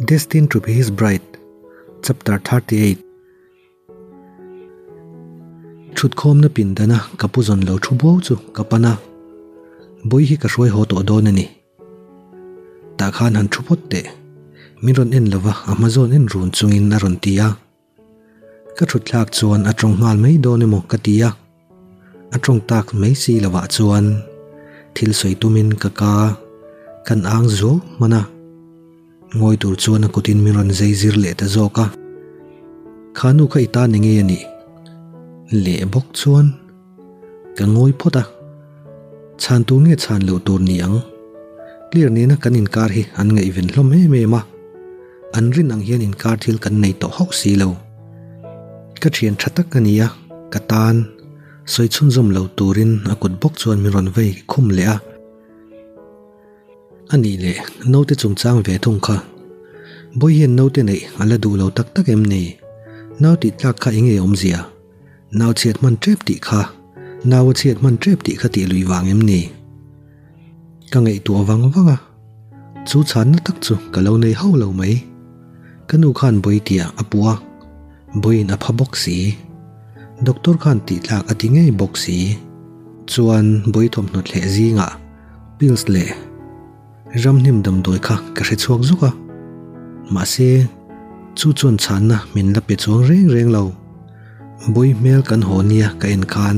Destined to be his bride Chapter 38 Thutkhawmna pindana ka pu zawn lo thu buau chu ka pan a, Bawihi ka hruai haw tawh dawn a ni. Tah khan han thu phawt teh, min rawn en lova a hma zawn en run chungin a rawn ti a. Ka thut thlak chuan a tawng nghal mai dawn emaw ka ti a, a tawng tak mai si lovah chuan thil sawi tumin ka ka kan ang zuau hman a, ngawi tur chuan a kutin min rawn zai zir leh ta zawk a, Kha nu kha i ta ni ngei a nih leh bawk chuan ka ngawi phawt a, chhan tur nge chhan loh tur ni ang? Clear nena kan inkar hi an ngaihven hlawm em em a. An rin ang hian inkar thil kan nei tawh hauh si lo. Ka thian tha tak a ni a, ka tan sawi chhunzawm lo turin a kut bawk chuan min rawn vei khum leh a. A nih leh naute chungchang ve thung kha. Bawi hian naute neih a la duh lo tak tak em ni? Nau tih tlak kha eng nge awmzia? Nau chhiat hman tep tih kha nau a chhiat hman tep tih kha tih lui vang em ni? Ka ngaihtuah vang vang a, chu chhanna tak chu ka lo nei hauh lo mai. Ka nu khan bawi tih a puh a, bawiin a pha bawk si. Doctor khan tih tlak a ti ngei bawk si. Chuan bawi thawmhnaw thleh zingah pills leh ramhnim damdawi kha ka hre chhuak zuk a. Mahse, chu chuan chhanna min la pe chuang reng reng lo. Bawi hmel kan haw nia ka en khan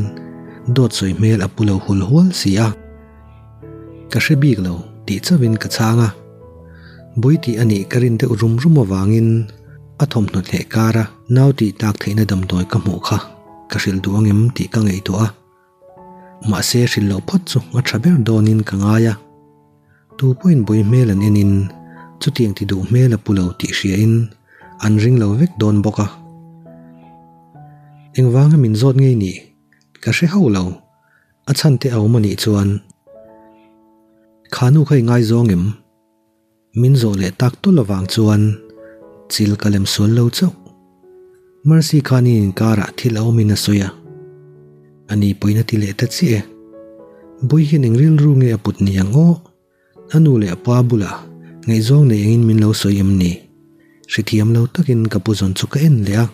dawt sawi hmel a pu lo hul hual si a. Ka hre bik lo tih chauhin ka chhang a. Bawi tih a nih ka rin deuh rum rum avangin a thawmhnaw thleh kara nau tih tlak theihna damdawi ka hmuh kha ka hrilh duh angem tih ka ngaihtuah a. Mahse hrilh loh phawt chu a tha ber dawnin ka ngai a. Tu pawhin bawi hmel an enin chutiang ti duh hmel a pu lo tih hriain an ring lo vek dawn bawk a. Engvanga min zawt ngei nih ka hre hauh lo. A chhan te a awm a nih chuan kha nu kha i ngaizawng em? Min zawh leh tak tawlh avang chuan chil ka lem sual lo chauh. Mercy khan in inkarah thil a awmin a sawi a, ani pawhin a ti leh ta chiah e. Bawi hian eng rilru nge a put ni ang aw? A nu leh a pa bulah ngaihzawng nei angin min lo sawi em ni? Hrethiam lo takin ka pu zawn chu ka en leh a.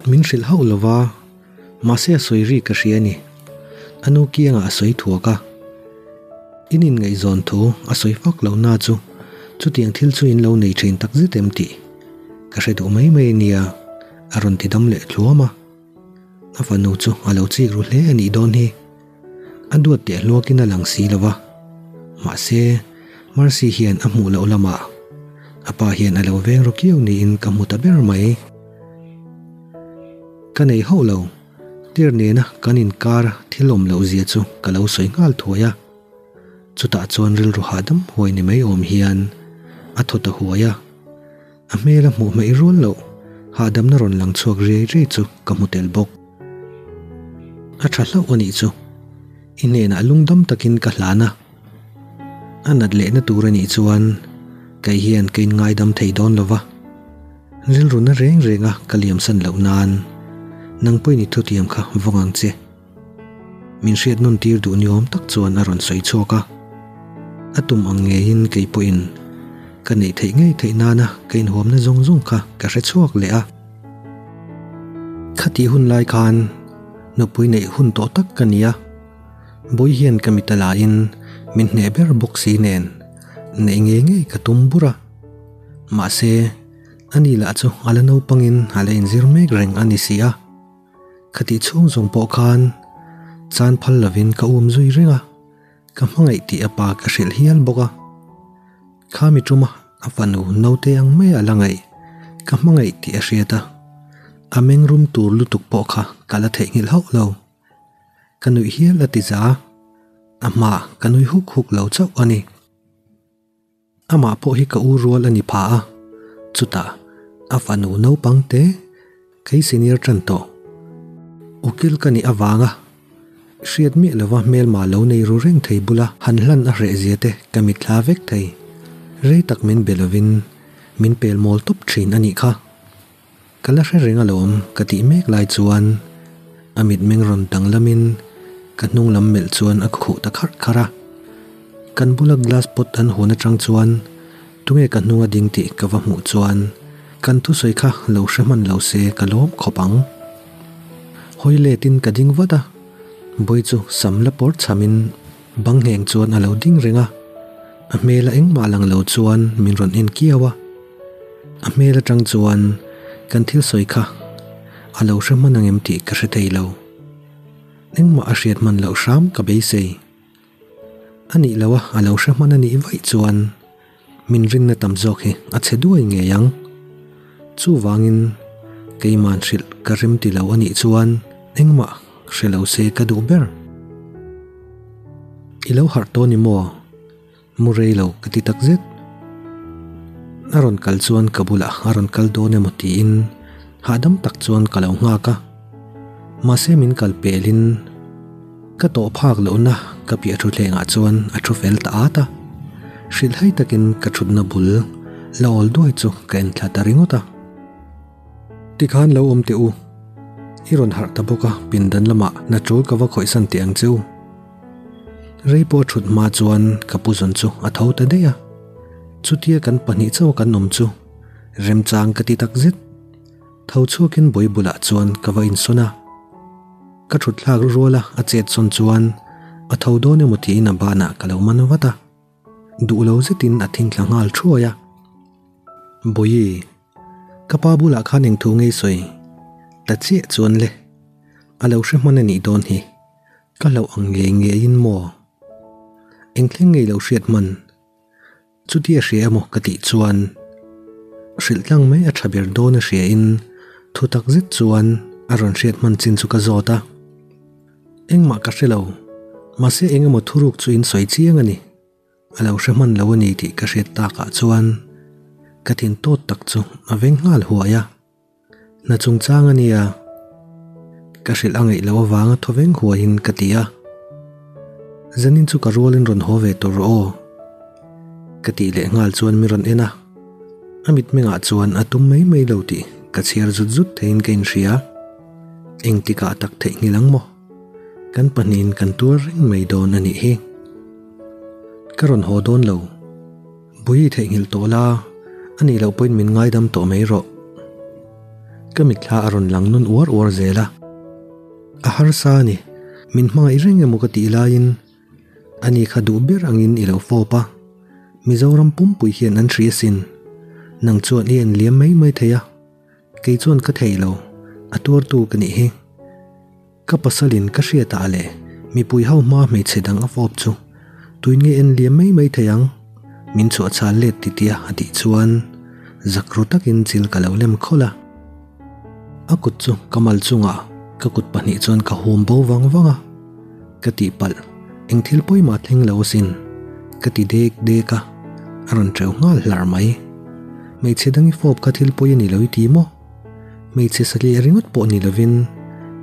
Min hrilh hauh lo va, mahse a sawi ri ka hria a ni. A nu kiangah a sawi thuak a. In inngaihzawn thu a sawi fak loh na chu chutiang thil chu in lo nei thin tak zet em tih ka hre duh mai mai a nia, a rawn ti dam leh thluam a. A fanu chu a lo chik ru hle a nih dawn hi. A duat teh hluakin a lang si lo va. Mahse, Mercy hian a hmuh loh lamah a pa hian a lo veng ru kiau niin ka hmu ta ber mai. Ka nei hauh lo, tir nena kan inkar thil awm loh zia chu ka lo sawi nghal thuai a. Chutah chuan rilru hahdam huai ni mai awm hian a thaw ta huai a. A hmel a hmuh hmaih rual loh, hahdamna rawn lang chhuak riai riai chu ka hmu tel bawk. A tha hlauh a nih chu, i hnenah lungdam takin ka hlan a. A nat lehna tur a nih chuan kei hian ka inngaidam thei dawn lo va, rilru na reng renga ka liamsan loh nan nang pawhin i thutiam kha vawng ang che. Min hriat nawn tir duh ni awm tak chuan a rawn sawi chhuak a. A tum ang ngeiin kei pawhin ka neih theih ngei theih nana ka inhuamna zawng zawng kha ka hre chhuak leh a. Khatih hun lai khan nupui neih hun tawh tak ka ni a, Bawi hian ka mit a lain min hneh ber bawk si nen neih ngei ngei ka tum bur a. Mahse, ani lah chu a la naupangin a la inzir mek reng a ni si a. Khatih chhung zawng pawh khan chan phal lovin ka um zui reng a, ka hmangaih tih a pa ka hrilh hial bawk a. Khami tuma a fanu naute ang mai a la ngaih, ka hmangaih tih a hriat a, a meng rum tur lutuk pawh kha ka la theihnghilh hauh lo. Ka nuih hial a ti za, a hmaah ka nui huk huk lo chauh a ni. Amah pawh hi ka u rual a ni pha a, chutah a fanu naupang te kei senior tan tawh. Ukil ka nih avanga hriat miah lova hmelma lo nei ru reng thei bula han hlan a hreh zia te ka mitthla vek thei. Rei tak min be lovin min pel mawl tawp thin a nih kha. Ka la hre reng alawm ka tih mek lai chuan a mitmeng rawn danglamin ka hnung lam melh chuan a khuh ta kharh kharh a. Kan bula glass pot an hun atang chuan Tunge ka hnunga ding tih ka va hmuh chuan kan thusawi kha lo hre hman lo se ka lawm khawp ang. Hawi letin ka ding vat a, Bawi chu sam la pawr chhamin bang ngheng chuan a lo ding reng a, a hmel a engmah lang lo chuan min rawn en kiau a. A hmel atang chuan kan thil sawi kha a lo hre hman angem tih ka hre thei lo. Engmah a hriat hman loh hram ka beisei. A nih loh a, a lo hre hman a nih vaih chuan min rinna tam zawk hi a chhe duai ngei ang. Chuvangin keiman hrilh ka rem ti lo a nih chuan engmah hre lo se ka duh ber. I lo harh tawh ni maw? Mu rei lo ka ti tak zet. A rawn kal chuan ka bulah a rawn kal dawn emaw tiin hahdam tak chuan ka lo nghak a. Mahse min kal pelin ka tawh phak lohna ka piah thutthlengah chuan a thu fel ta at a. Hrilhhai takin ka thutna bul la awl duai chu ka en thla ta ringawt a. Tikhan lo awm teh u. I rawn harh ta bawk a, pindan lamah na tul ka va khawihsan teh ang che u. Rei pawh a thut hma chuan ka pu zawn chu a tho ta daih a. Chutia kan pahnih chauh kan awm chu remchang ka ti tak zet. Tho chhuakin bawi bulah chuan ka va insawn a. Ka thut thlak rual a a chet sawn chuan a tho dawn emaw tiin a banah ka lo man vat a. Duh lo zetin a thingthla nghal thuai a. Bawi, ka pa bulah khan eng thu ngei sawi ta chiah chuan le. A lo hre hman a nih dawn hi. Ka hlauh ang ngei ngeiin maw? Eng thleng ngei lo hriat hman? Chuti a hria emaw ka tih chuan hrilh tlang mai a tha ber dawn a hria in thu tak zet chuan a rawn hriat hman chin chu ka zawt a. Engmah ka hre lo, mahse eng emaw thuruk chu in sawi chiang a ni. A lo hre hman lo a ni tih ka hriat takah chuan ka thin tawt tak chu a veng nghal huai a. Hna chungchang a nia, ka hrilh a ngaih loh avanga thaw veng huaiin ka ti a. Zanin chu ka rualin rawn haw ve tur rawh aw. Ka tih leh nghal chuan mi rawn en a, a mitmengah chuan a tum mai mai lo tih ka chhiar zut zut theiin ka inhria. Engtikah tak theihnghilh ang maw? Kan pahnihin kan tuar reng mai dawn a nih hi. Ka rawn haw dawn lo. Bui i theihnghilh tawh la, a nih loh pawhin min ngaidam tawh mai rawh. Ka mitthla a rawn lang nawn uar uar zel a. A harsa a ni, min hmangaih reng emaw ka tih laiin ani kha duh ber angin i lo fawp a. Mizoram pumpui hian an hria sin. Nang chuan i en liam mai mai thei a, kei chuan ka thei lo, a tuartu ka nih hi. Ka pasalin ka hriatah leh mipui ho hma hmeichhe dang a fawp chu tuin nge en liam mai mai thei ang? Min chhuah chhal let titia a tih chuan zak ru takin chil ka lo lem khawlh a. A kut chu ka mal chungah ka kut pahnih chuan ka hum bo vang vang a. Ka tihpalh, eng thil pawimah thleng lo asin, ka ti dek dek a, a rawn teuh nghal hlar mai. Hmeichhe dang i fawp kha thil pawi a ni lo i ti maw? Hmeichhe satliah ringawt pawh ni lovin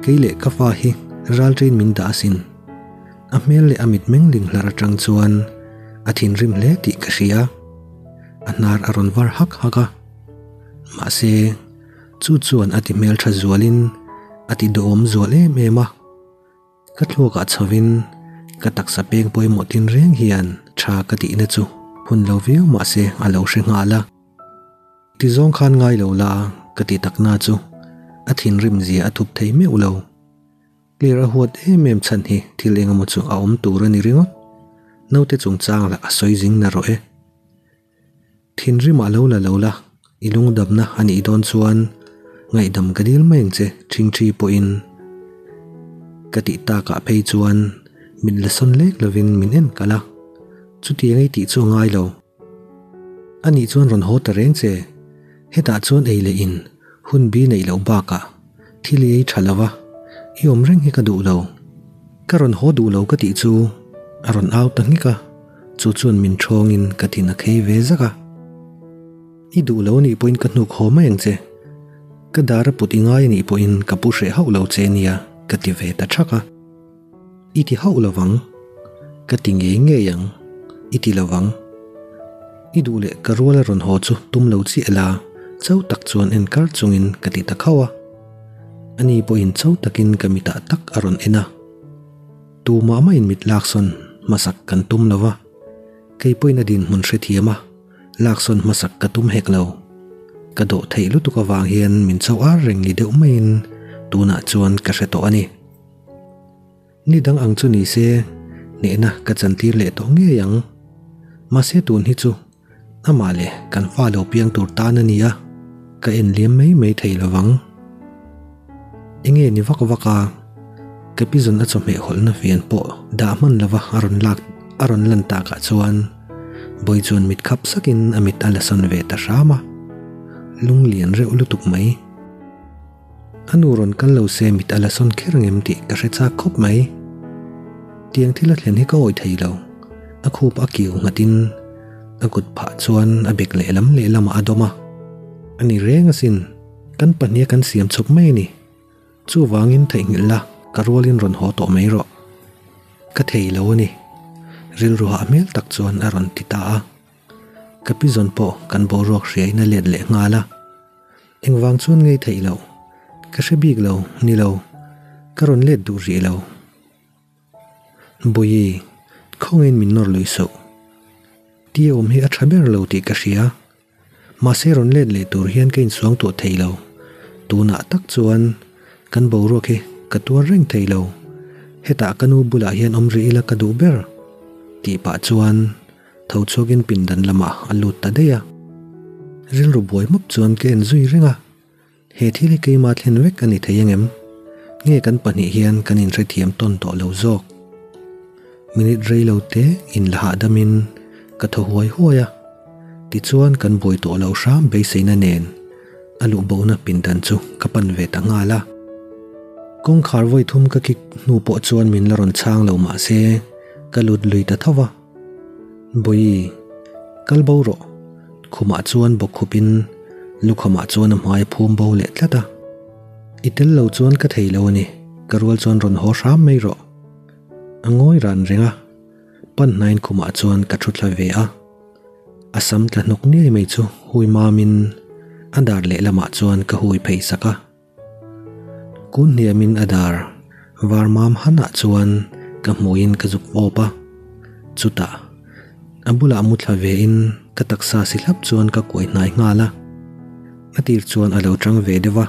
kei leh ka fa hi ral ṭain min dah asin. A hmel leh a mitmeng ling hlar aṭang chuan a thinrim hle tih ka hria. A hnar a rawn var hak hak a. Mahse, chu chuan a ti hmelṭha zualin a ti duhawm zual em em a. Ka thluakah chhovin ka taksa peng pawimawh tin reng hian tha ka tihna chu hun lo viau mahse a lo hre nghal a. Ti zawng khan ngai lo la ka ti takna chu a thinrim zia a thup thei meuh lo. Clear a huat em em chhan hi thil engemaw chu a awm tur a ni ringawt. Naute chungchang lah a sawi zing na rawh e. Thinrimah lo la lo la, i lungdamna a nih dawn chuan ngaihdam ka dil mai ang che ṭhingṭhi pawhin. Ka tih takah phei chuan mit la sawn lek lovin min en kalh a, chutiang ei tih chu a ngai lo. A nih chuan rawn haw ta reng che, hetah chuan ei leh in hun bi neih loh bakah thil i ei tha lo va, i awm reng hi ka duh lo. Ka rawn haw duh lo ka tih chu a rawn au ta nghik a. Chu chuan min ṭhawngin ka thin a khei ve zak a. I duh lo anih pawhin ka hnuk haw mai ang che. Ka dar a put i ngai anih pawhin ka pu hreh hauh lo che nia ka ti ve ta ṭhak a. I ti hauh lo vang. Ka ti ngei ngei ang. I ti lo vang. I duh leh ka rual a rawn haw chu tum lo chiah la, cho tak chuan en kar chungin ka ti ta khauh a. Ani pawhin cho takin ka mitah tak a rawn en a. Tumah mah in mit laksawn hmasak kan tum lo va, kei pawhin a dinhmun hrethiam a, Laksawn hmasak ka tum hek lo. Ka dawh theih lutuk avang hian min cho ar reng ni deuh maiin tunah chuan ka hre tawh a ni. Ni dang ang chu ni se, hnehna ka chantir leh tawh ngei ang. Mahse tun hi chu amah leh kan fa lo piang tur tan a ni a, ka en liam mai mai thei lo vang. Enge ni vak vak a, ka pi zawn a chawhmeh hawlhna fian pawh dah hman lova a rawn lak a rawn lan takah chuan Bawi chuan mit khap sakin a mit a la sawn ve ta hram a, lung lian reuh lutuk mai. A nu rawn kal lo se mit a la sawn kher ngem tih ka hre chak khawp mai. Tiang thil a thlen hi ka awih thei lo. A khup a kiu nghatin a kut phah chuan a bek lehlam lehlamah a dawm a. A ni reng asin, kan pahniha kan siam chawp mai a ni. Chuvangin theihnghilh la, ka rualin rawn haw tawh mai rawh. Ka thei lo a ni. Rilru hah hmel tak chuan a rawn ti ta a. Ka pi zawn pawh kan boruak hriain a let leh nghal a. Engvang chuan ngei theih loh? Ka hre bik lo, ni lo. Ka rawn let duh rih lo. Bawihi, khawngain min nawr lui suh. Tia awm hi a tha ber lo tih ka hria. Mahse rawn let leh tur hian ka insuang tuah thei lo. Tunah tak chuan kan boruak hi ka tuar reng thei lo. Hetah ka nu bulah hian awm rih ila ka duh ber. Tih pah chuan tho chhuakin pindan lamah a lut ta daih a. Rilru buai mawp chuan ka en zui reng a. He thil hi keimah thlen vek a ni thei angem? Nge kan pahnih hian kan inhrethiam tawn tawh lo zawk? Minute rei lo te inla hahdamin ka thaw huai huai a, tichuan kan buai tawh lo hram beiseina nen a luhbohna pindan chu ka pan ve ta nghal a. Kawngkhar vawi thum ka kik hnu pawh chuan min la rawn chhang lo mah se ka lut lui ta tho va. Bawihi, kal bo rawh. Khumah chuan bawkkhupin lukhamah chuan a hmai a phum bo leh tlat a. I tel lo chuan ka thei lo a ni, ka rual chuan rawn haw hram mai rawh. A ngawi ran reng a, pan hnaiin khumah chuan ka thu thla ve a. A sam tla hnawk niai mai chu hui mamin a dar lehlamah chuan ka hui phei sak a. Kun hniamin a dar var mam hanah chuan ka hmuhin ka zuk awp a, chutah a bulah mu thla vein ka taksa si hlap chuan ka kuai hnai nghal a, a tir chuan a lo tang ve deuh a,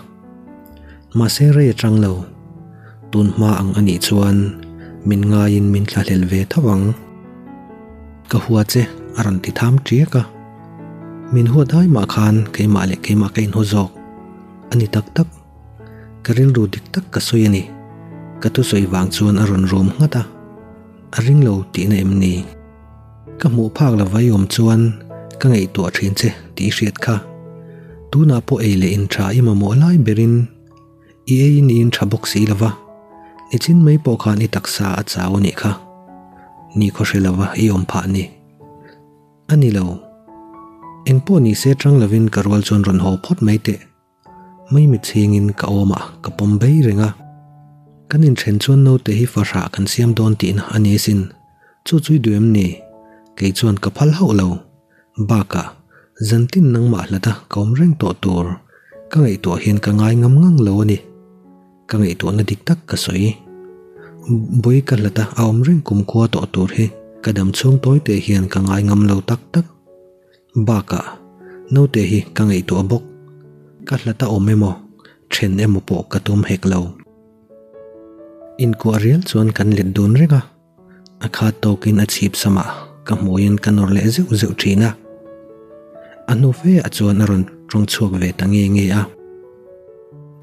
mahse rei a tang lo, tun hma ang a nih chuan min ngaiin min thlahlel ve tho ang. Ka hua che a rawn ti tham tiak a, min huat ai mah khan keimah leh keimah ka inhaw zawk. A ni tak tak. Ka rilru dik tak ka sawi a ni. Ka thusawi vang chuan a rawn rum nghat a. A ring lo tihna em ni? Ka hmuh phak lova i awm chuan ka ngaihtuah thin che tih i hriat kha. Tunah pawh ei leh in tha i mamawh lai berin i ei in i in tha bawk si lova. Nichin mai pawh khan i taksa a chau a nih kha. Ni khaw hre lova i awm phah ni. A ni lo. Engpawh ni se tang lovin ka rual chuan rawn haw phawt mai teh. Mai mit chhingin ka awmah ka pawm bei reng a. Kan inthen chuan naute hi fahrah kan siam dawn tihna a ni sin. Chu chu i duh em ni? Kei chuan ka phal hauh lo. Bakah, zantin nangmah hlata ka awm reng tawh tur ka ngaihtuah hian ka ngai ngam ngang lo a ni. Ka ngaihtuahna dik tak ka sawi. Bawi ka hlat a, a awm reng kumkhua tawh tur hi ka dam chhung tawi te hian ka ngai ngam lo tak tak. Bakah, naute hi ka ngaihtuah bawk. Ka hlat a awm emaw, then emaw pawh ka tum hek lo. Inkuah rial chuan kan let dun reng a, a khat tawkin a chhip samah ka hmuiin ka nawr leh zeuh zeuh thin a. A hnu fe ah chuan a rawn tawng chhuak ve ta nge nge a.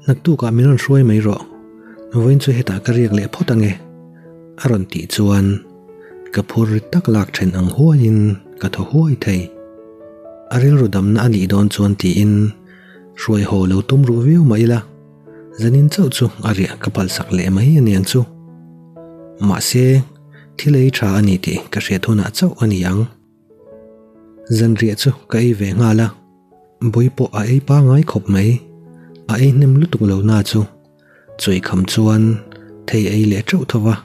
Naktukah min rawn hruai mai rawh, vawiin chu hetah ka riak leh phawt ange, a rawn tih chuan ka phur rit tak lak then ang huaiin ka thaw huai thei. A rilru damna a nih dawn chuan tiin hruai haw lo tum ruh viau mah ila, zanin chauh chu a riah ka palsak leh mai a niang chu. Mahse, thil ei tha a ni tih ka hriat hunah chauh a ni ang. Zanriah chu ka ei ve nghal a, bawi pawh a ei pangai khawp mai. A ei hnem lutuk lo na chu chawi kham chuan thei ei leh teuh tho va.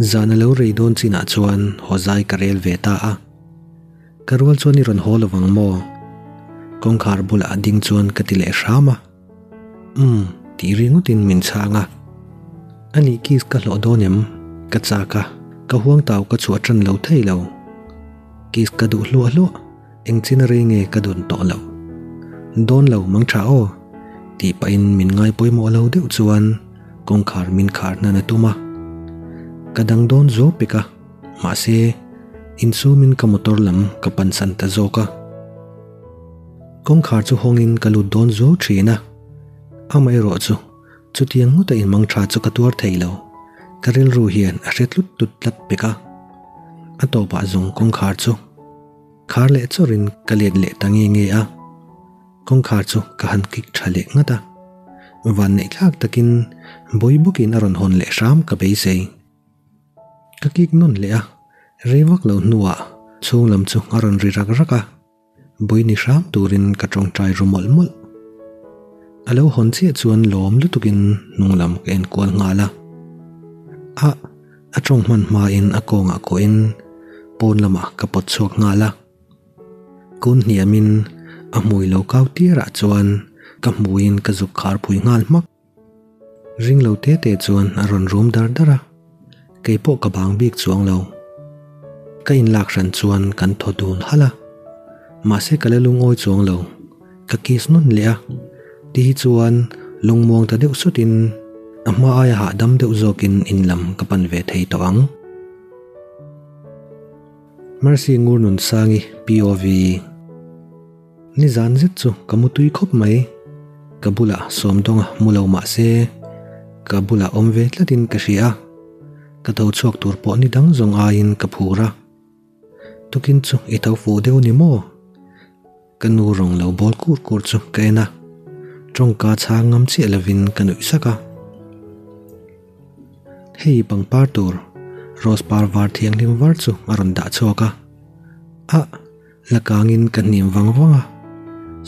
Zan a lo rei dawn chinah chuan haw zai ka rel ve ta a. Ka rual chuan i rawn haw lovang maw? Kawngkhar bulah ding chuan ka ti leh hram a. Umm, tih ringawtin min chhang a. Anih kiss ka hlawh dawn em? Ka chak a, ka huang tau ka chhuah tan lo thei lo. Kiss ka duh hluah hluah. Eng chin a rei nge ka dawn tawh loh? Dawn lo mang tha aw, tih pahin min ngai pawimawh lo deuh chuan kawngkhar min khar hnan a tum a. Ka dang dawn zuau pek a, mahse, insumin ka motor lam ka pansan ta zawk a. Kawngkhar chu hawngin ka lut dawn zuau thin a, amaherawh chu chutiang ngawta inmang tha chu ka tuar thei lo, ka rilru hian a hre tlut tlut tlat pek a. A tawpah zawng kawngkhar chu khar leh chawrin ka let leh ta nge nge a, kawngkhar chu ka han kik tha leh ngat a, vanneih thlak takin bawi bawkin a rawn hawn leh hram ka beisei. Ka kik nawn leh a, rei vak lo hnuah chhung lam chu a rawn ri rak rak a, bawi ni hram turin ka tawngtai ru mawlh mawlh. A lo hawn chiah chuan lawm lutukin hnung lam ka en kual nghal a, a a tawng hman hmain a kawngah kawhin pawn lamah ka pawt chhuak nghal a. Kun hniamin a hmui lo kau tirah chuan ka hmuiin ka zuk khar phui nghal hmak. Ring lo te te chuan a rawn rum dar dar a, kei pawh ka bang bik chuang lo. Ka inlak hran chuan kan thaw dun halh a, mahse ka la lungawi chuang lo, ka kiss nawn leh a, ti hi chuan lungmuang ta deuh sutin a hma aia hahdam deuh zawkin in lam ka pan ve thei tawh ang. Mercy Ngurnunsangi POV. Nizan zet chu ka mu tui khawp mai. Ka bulah Sawmdawnga mu lo mah se, ka bulah awm ve tlatin ka hria a. Ka tho chhuak tur pawh ni dang zawng aiin ka phur a. Tukin chu i tho fuh deuh ni maw? Ka nu rawng lo bawl kur kur chu ka en a. Tawngka chhang ngam chiah lovin ka nuih sak a. Hei pangpar tur rose par var thianghlim var chu a rawn dah chhuak a. Ah! La kangin ka hnim vang vang a,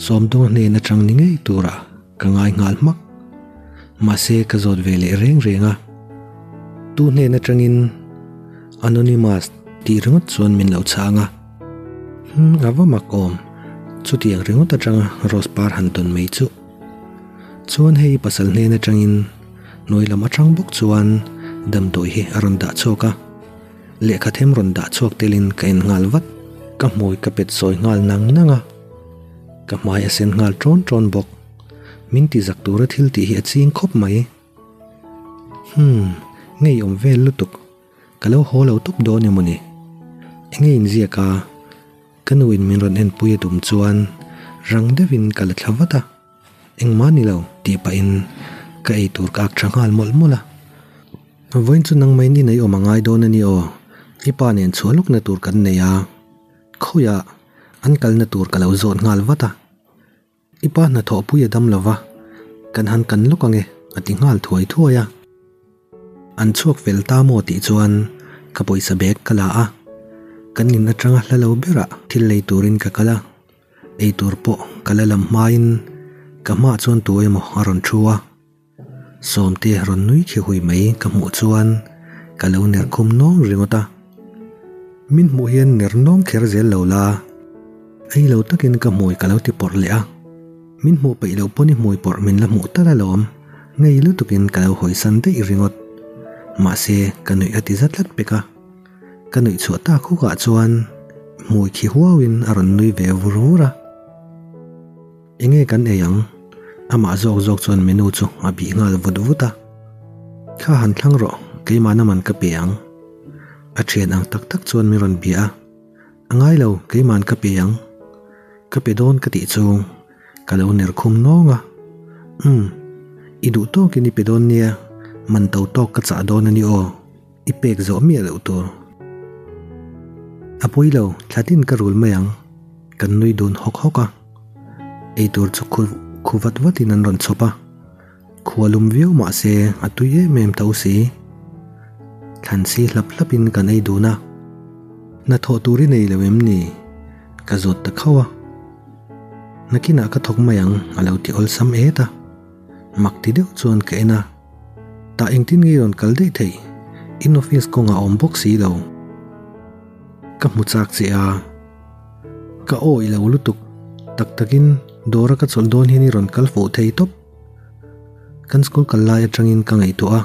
Sawmdawnga hnen atang ni ngei turah ka ngai nghal hmak. Mahse ka zawt ve leh reng reng a, tu hnen atangin Anonymous tih ringawt chuan min lo chhang a. Hmm, a va mak awm, chutiang ringawt atanga rose par han tawn mai chu. Chuan hei pasal hnen atangin hnuai lam atang bawk chuan damdawi hi a rawn dah chhuak a. Lehkha them rawn dah chhuak telin ka en nghal vat, ka hmui ka pet sawi nghal nang nang a, ka hmai a sen nghal ṭawn ṭawn bawk. Min ti zak tura thil tih hi a ching khawp mai. Hmm, ngeiawm vel lutuk, ka lo haw lo tawp dawn emaw ni? Enge inziak a? Ka nuin min rawn enpui a tum chuan rang deuhin ka la thla vat a. Engmah ni lo, tih pahin ka ei tur ka ak tha nghal mawlh mawlh a. Vawiin chu nangmah in inei awm a ngai dawn a ni aw, i pa nen chhuah lawkna tur kan nei a, khawiah an kalna tur ka lo zawt nghal vat a. I pa hnathawhpui a dam lo va, kan han kan lawk ange, a ti nghal thuai thuai a. An chhuak fel ta maw tih chuan ka pawisa bag ka la a, kan in atanga hla lo berah thil lei turin ka kal a. Eitur pawh ka la lam hmain ka hmaah chuan tu emaw a rawn thu a, Sawmte rawn nui khi hui mai ka hmuh chuan ka lo ner khum nawng ringawt a. Min hmuh hian ner nawng kher zel lo la, ei lo takin ka hmui ka lo ti pawrh leh a, min hmuh peih loh pawn i hmui pawrh min la hmuh tal alawm, ngei lutukin ka lo hawisan daih ringawt. Mahse ka nuih a ti za tlat pek a. Ka nuih chhuah tak hukah chuan hmui khi huauin a rawn nui ve vur vur a. Enge kan ei ang? Amah zawk zawk chuan menu chu a bih nghal vut vut a. Thla han thlang rawh, keimahna man ka pe ang. A thian ang tak tak chuan min rawn bia a. A ngai lo, keima'n ka pe ang. Ka pe dawn ka tih chu ka lo ner khum nawng a. Umm, i duh tawkin i pe dawn nia, man to tawk ka chah dawn a ni aw. I pek zawh miah loh tur. A pawi lo, thla tin ka rul mai ang. Kan nui dun hawk hawk a. Eitur chu khu khu vat vatin an rawn chhawp a. Khua lum viau mah se a tui em em tho si. Thlan si hlap hlapin kan ei dun a. Hnathawh tur i nei lo em ni? Ka zawt ta khauh a. Nakinah ka thawk mai ang a lo ti awlsam et a. Mak ti deuh chuan ka en a. Tah engtin nge rawn kal daih theih? In office kawngah awm bawk si lo. Ka hmu chak che a. Ka awih lo lutuk. Tak takin dawra ka chawlh dawn hian i rawn kal fuh thei tawp. Kan school kal lai atangin ka ngaihtuah a.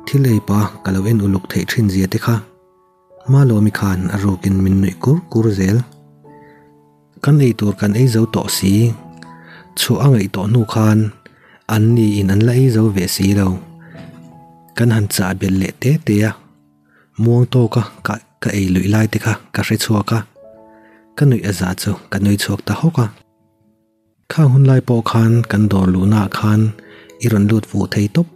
Thil ei pah ka lo en uluk theih thin zia te kha. Malawmi khan a rukin min nuih kur kur zel. Kan ei tur kan ei zo tawh si. Chhuah a ngaih tawh hnu khan an ni in an la ei zo ve si lo. Kan han chah belh leh te te a. Muang tawka ka ka ei luih lai te kha ka hre chhuak a. Ka nuih a za chu ka nui chhuak ta hawk a. Khang hun lai pawh khan kan dawr luhna ah khan i rawn lut fuh thei tawp.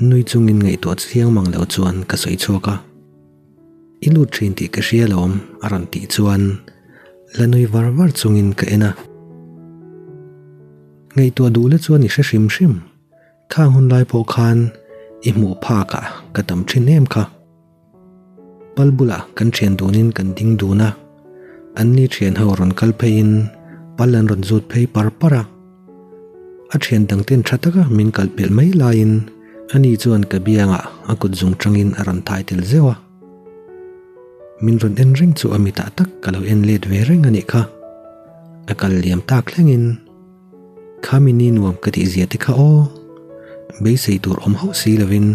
Nui chungin ngaihtuah chiang mang lo chuan ka sawi chhuak a. I lut thin tih ka hria lawm a rawn tih chuan la nui var var chungin ka en a. Ngaihtuah duh la chuan i hre hrim hrim. Khang hun lai pawh khan i hmuh phak ah ka tam thin em kha. Pal bulah kan thian dunin kan ding dun a, anni thian ho rawn kal pheiin pal an rawn zut phei par par a. A thian dang ten tha taka min kal pelh mai laiin ani chuan ka biangah a kut zung tangin a rawn thai tel zeuh a. Min rawn en reng chu a mitah tak ka lo en let ve reng a nih kha. A kal liam tak thlengin Khami ni nuam ka tih zia te kha aw. Beisei tur awm hauh si lovin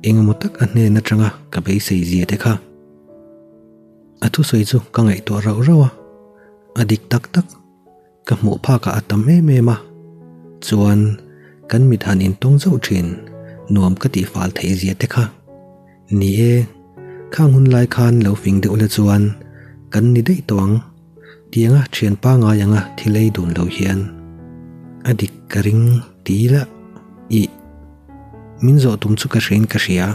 engemaw tak a hnen atanga ka beisei zia te kha. A thusawi chu ka ngaihtuah rauh rauh a, a dik tak tak ka hmuh phakah a tam em em a. Chuan kan mit han intawng zauh thin nuam ka tih fal theih zia te kha. Ni e, khang hun lai khan lo fing deuh la chuan kan ni daih tawh ang. Tianga thian pangai anga thil ei dun lo hian a dik ka ring ti ila ih min zawh tum chu ka hrein ka hria.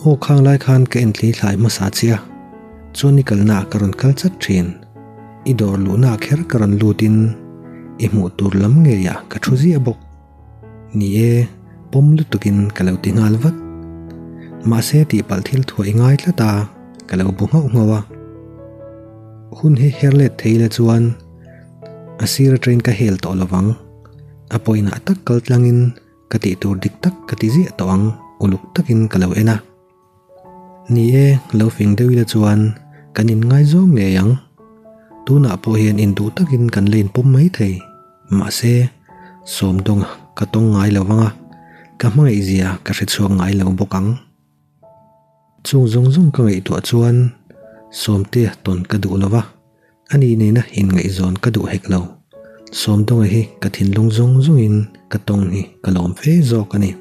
Aw khang lai khan ka enthlei thlai hmasa che a, chuan i kalna ah ka rawn kal chat thin. I dawr luhna ah kher ka rawn lut in i hmuh tur lam ngei ah ka thu ziah bawk. Ni e, pawm lutuk in ka lo ti nghal vat. Mahse tihpalh thil thuah i ngai tlat a, ka lo bu nghauh nghauh a. Hun hi her let thei ila chuan a sir atangin ka hel tawh lovang. A pawinah tak kal tlangin ka tih tur dik tak ka ti ziah tawh ang uluk takin ka lo en a. Ni e, lo fing deuh ila chuan kan inngaizawng ngei ang. Tunah pawh hian induh takin kan la inpawm mai thei. Mahse, Sawmdawnga ka tawng ngai lo vang a, ka hmangaih zia ka hre chhuak ngai lo bawk ang. Chung zawng zawng ka ngaihtuah chuan Sawmtea tawn ka duh lo va, ani nena inngaihzawn ka duh hek lo. Sawmdawnga hi ka thinlung zawng zawngin ka tawng hi ka lawm fe zawk a ni.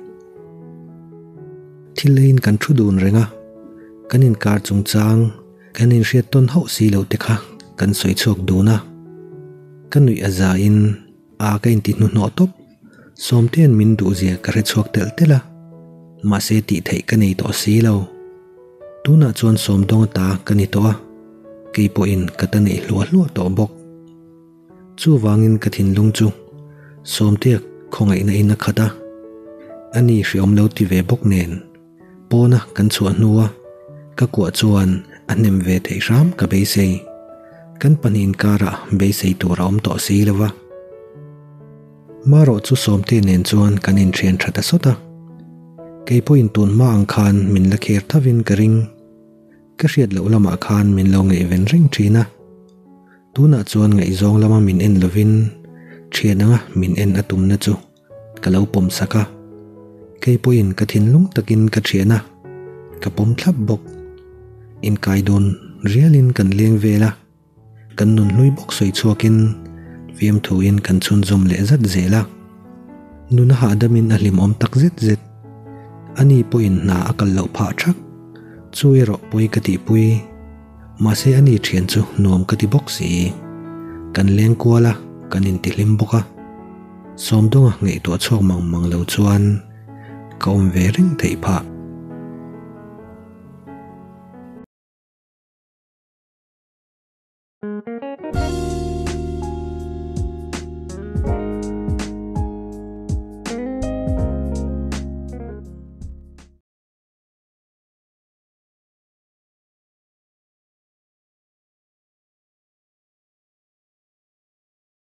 Thil eiin kan thu dun reng a, kan inkar chungchang, Kan inhriat tawn hauh si lo te kha kan sawi chhuak dun a, ka nuih a za in a ka inti hnuhnawh tawp. Sawmtea'n min duh zia ka hre chhuak telh telh a, mahse tih theih ka nei tawh si lo. Tunah chuan Sawmdawnga ta ka ni tawh a, kei pawhin ka ta neih hluah hluah tawh bawk. Chuvangin ka thinlung chu Sawmtea khawngaihna in a khat a, ani hriawm lo ti ve bawk nen. Pawna kan chhuah hnua ka kuah chuan a hnem ve theih hram ka beisei. Kan pahnih inkarah beisei tur a awm tawh si lo va. Marawh chu Sawmte nen chuan kan inthian tha ta sawt a. Kei pawhin tun hma ang khan min la kher thovin ka ring. Ka hriat loh lamah khan min lo ngaihven reng thin a. Tunah chuan ngaihzawng lama min en lovin thian anga min en a tumna chu Ka lo pawm sak a, kei pawhin ka thinlung takin ka thian a, ka pawm thlap bawk. Inkai dun rialin kan leng vel a, kan nun hlui bawk sawi chhuakin fiamthuin kan chhunzawm leh zat zel a. Nuna hahdamin a hlimawm tak zet zet. Ani pawhin hna a kal loh phah thak. Chu erawh pawi ka tihpui. Mahse ani thian chu nuam ka ti bawk si. Kan leng kual a, kan intihlim bawk a. Sawmdawnga ngaihtuah chhuak mang mang lo chuan ka awm ve reng theih phah.